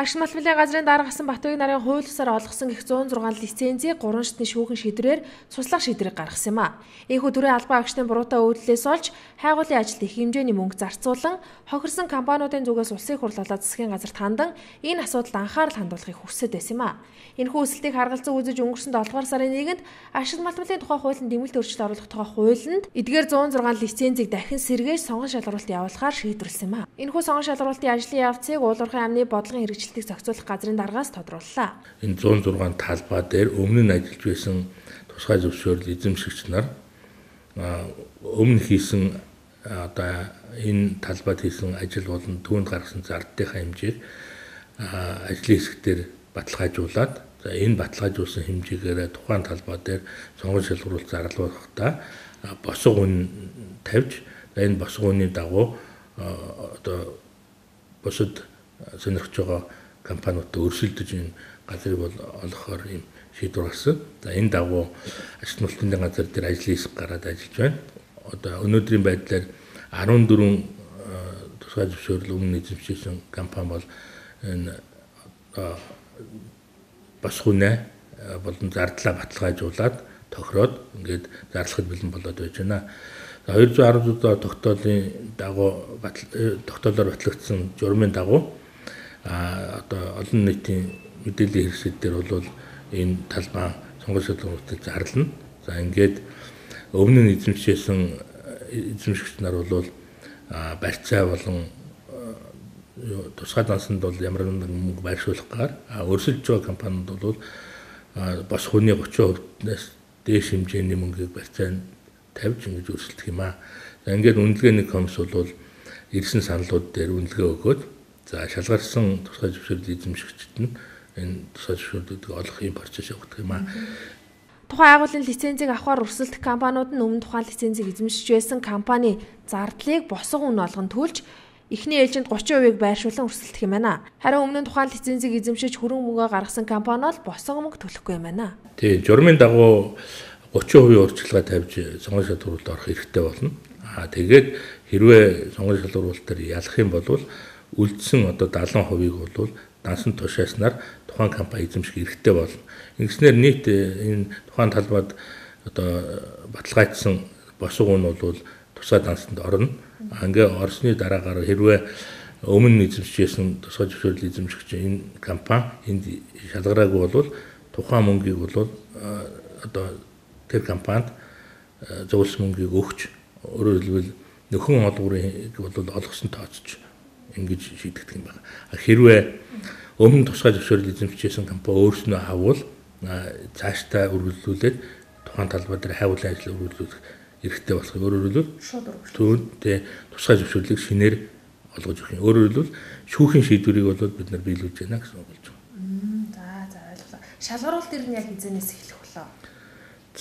Агш малмлын газрын даргасан Батбэг нарын хууль ёсоор олгосон гих 106 лицензийг 3 шатны шүүхэн шийдвэрээр цуслах шийдвэрийг гаргасан юм а. Ийхүү төрийн албан агчдын буруутай үйлдэлээс олж хайгуулын ажилд их хэмжээний мөнгө зарцуулан хохирсон компаниудын зүгээс улсын хурл болоод засгийн газарт хандан энэ асуудалд анхаарал хандуулахыг хүсэж байсан юм а. Энэхүү өсөлтийг харгалзан үзэж өнгөрсөн 7 дугаар сарын 1-нд ашиг малтмлын тухай хуулинд нэмэлт өөрчлөлт оруулах тухай хуулинд эдгээр 106 лицензийг дахин сэргээж сонгон шалгаруулалт явуулахаар шийдвэрлэсэн юм а. Энэхүү сонгон шалгаруулалтын ажлын явцыг уулуурхайн амны бодлогын хэрэгжилтийг зохицуулах газрын даргаас тодрууллаа. Энэ 106 талбай дээр өмнө нь ажиллаж байсан тусгай зөвшөөрөл эзэмшигч нар өмнө хийсэн одоо энэ талбайд хийсэн ажил болон түүнд гаргасан зардлынхаа хэмжээг ажлын хэсгээр баталгаажуулаад, за энэ баталгаажуулсан хэмжээгээр тухайн талбай дээр сонгон шалгаруулалт зарлуулахдаа босго үн тавьж, энэ босго үнийн дагуу одоо бусад сонирхож байгаа компаниудтай өрсөлдөж энэ газрыг бол олгохоор ийм шийдвэр гарсан. За энэ дагуу ажилтны малтын газар дээр ажлын хэсэг гараад ажиллаж байна. Одоо өнөөдрийн байдлаар 14 тусгай зөвшөөрөл өмнө эзэмшсэн компани бол энэ босго үнэ болон зардлаа баталгаажуулаад тохироод ингээд зарлахад бэлэн болоод байж байна. 217 тогтоолын дагуу тогтоолоор батлагдсан журмын дагуу одоо олон нийтийн мэдээллийн хэрэгсэл дээр бол энэ талбай сонгон шалгаруулалтыг зарлана. За ингээд өмнө нь эзэмшсэн эзэмшигч нар бол барьцаа болон тусгай дансанд бол ямар нэгэн мөнгө байршуулах гаар өрсөлдөж байгаа компаниуд бол босго үнийн 30%-наас дээш хэмжээний мөнгийг барьцаа тавьж ингэж өрсөлдөх юм аа. За ингээд үнэлгээний комисс бол ирсэн саналууд дээр үнэлгээ өгөөд, за шалгарсан тусгай зөвшөөрөл эзэмшигчид нь энэ тусгай зөвшөөрлүүдийг олох юм процесс явагдах юм аа. Тухайн агуулгын лицензийг авахар өрсөлдөх компаниуд нь өмнө тухайн лицензийг эзэмшиж байсан компани зардлыг босго үн олгон төлж эхний ээлжинд 30%-ийг байршуулан өрсөлдөх юм байна. Харин өмнө нь тухайн лицензийг эзэмшиж хөрөнгө мөнгөө гаргасан компани бол босго мөнгө төлөхгүй юм байна. Тийм, журмын дагуу 30% урьдчилгаа тавьж сонгон шалгаруулалт орох хэрэгтэй болно. Тэгээд хэрвээ сонгон шалгаруулалт дээр ялах юм бол үлдсэн одоо 70%-ийг бол дансан тушааснаар тухайн компани эзэмших эрхтэй болно. Ингэснээр нийт энэ тухайн талбайд одоо баталгаажсан босго үн бол тусгай дансанд орно. Ингээ орсны дараагаар хэрвээ өмнө эзэмшижсэн тусгай зөвшөөрөл эзэмшигч энэ компани энд шалгараагүй бол тухайн мөнгийг бол одоо тэр компанид зөвлөсөн мөнгийг өгч, өөрөөр хэлбэл нөхөн олгуурыг бол олгосон тооцож ингэж шийдэгдэх юм байна. Хэрвээ өмнө тусгай зөвшөөрөл эзэмшижсэн компани өөрснөө аввал цаашдаа үргэлжлүүлээд тухайн талбай дээр хайгуулын ажил үргэлжлүүлэх эрхтэй болох. Өөрөөр хэлбэл түүнд тусгай зөвшөөрлийг шинээр олгож өгөх юм. Өөрөөр хэлбэл шүүхийн шийдвэрийг бол бид нар биелүүлж байна гэсэн үг болж байна. За ойлголоо. Шалгаруулалт ер нь яг хизээнээс эхлэх болоо?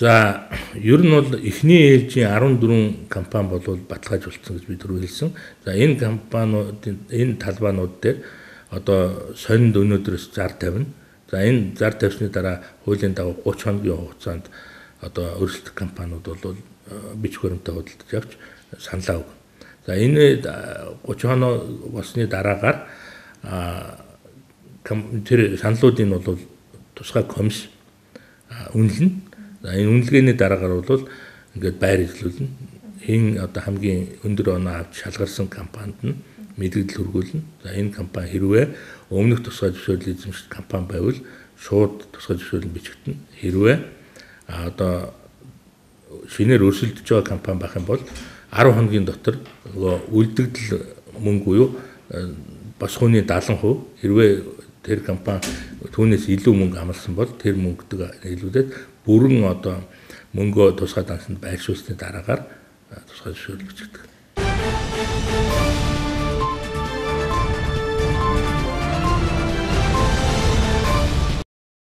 За ер нь бол эхний ээлжийн 14 компани бол баталгаажуулсан гэж би түрүү хэлсэн. За энэ компаниудын энэ талбайнууд дээр одоо сонинд өнөөдрөөс зар тавина. За энэ зар тавьсны дараа хуулийн дагуу 30 хоногийн хугацаанд одоо өрсөлдөх компаниуд бол бичих баримтаа худалдаж авч саналаа өгнө. За энэ 30 хоног болсны дараагаар тэр саналуудын бол тусгай комисс үнэлнэ. За энэ үнэлгээний дараагаар бол ингээд байр эзлүүлнэ. Энэ одоо хамгийн өндөр оноо авч шалгарсан компанид нь мэдэгдэл хүргүүлнэ. За энэ компани хэрвээ өмнөх тусгай зөвшөөрөл эзэмших компани байвал шууд тусгай зөвшөөрөл бичигдэнэ. Хэрвээ одоо шинээр өрсөлдөж байгаа компани байх юм бол 10 хоногийн дотор нөгөө үлдэгдэл мөнгө буюу босгооны 70% хэрвээ тэр компани түүнээс илүү мөнгө амласан бол тэр мөнгөтэйг нийлүүлээд бүрэн одоо мөнгөө тусгай дансанд байршуулсны дараагаар тусгай зөвшөөрөл бичигдэх.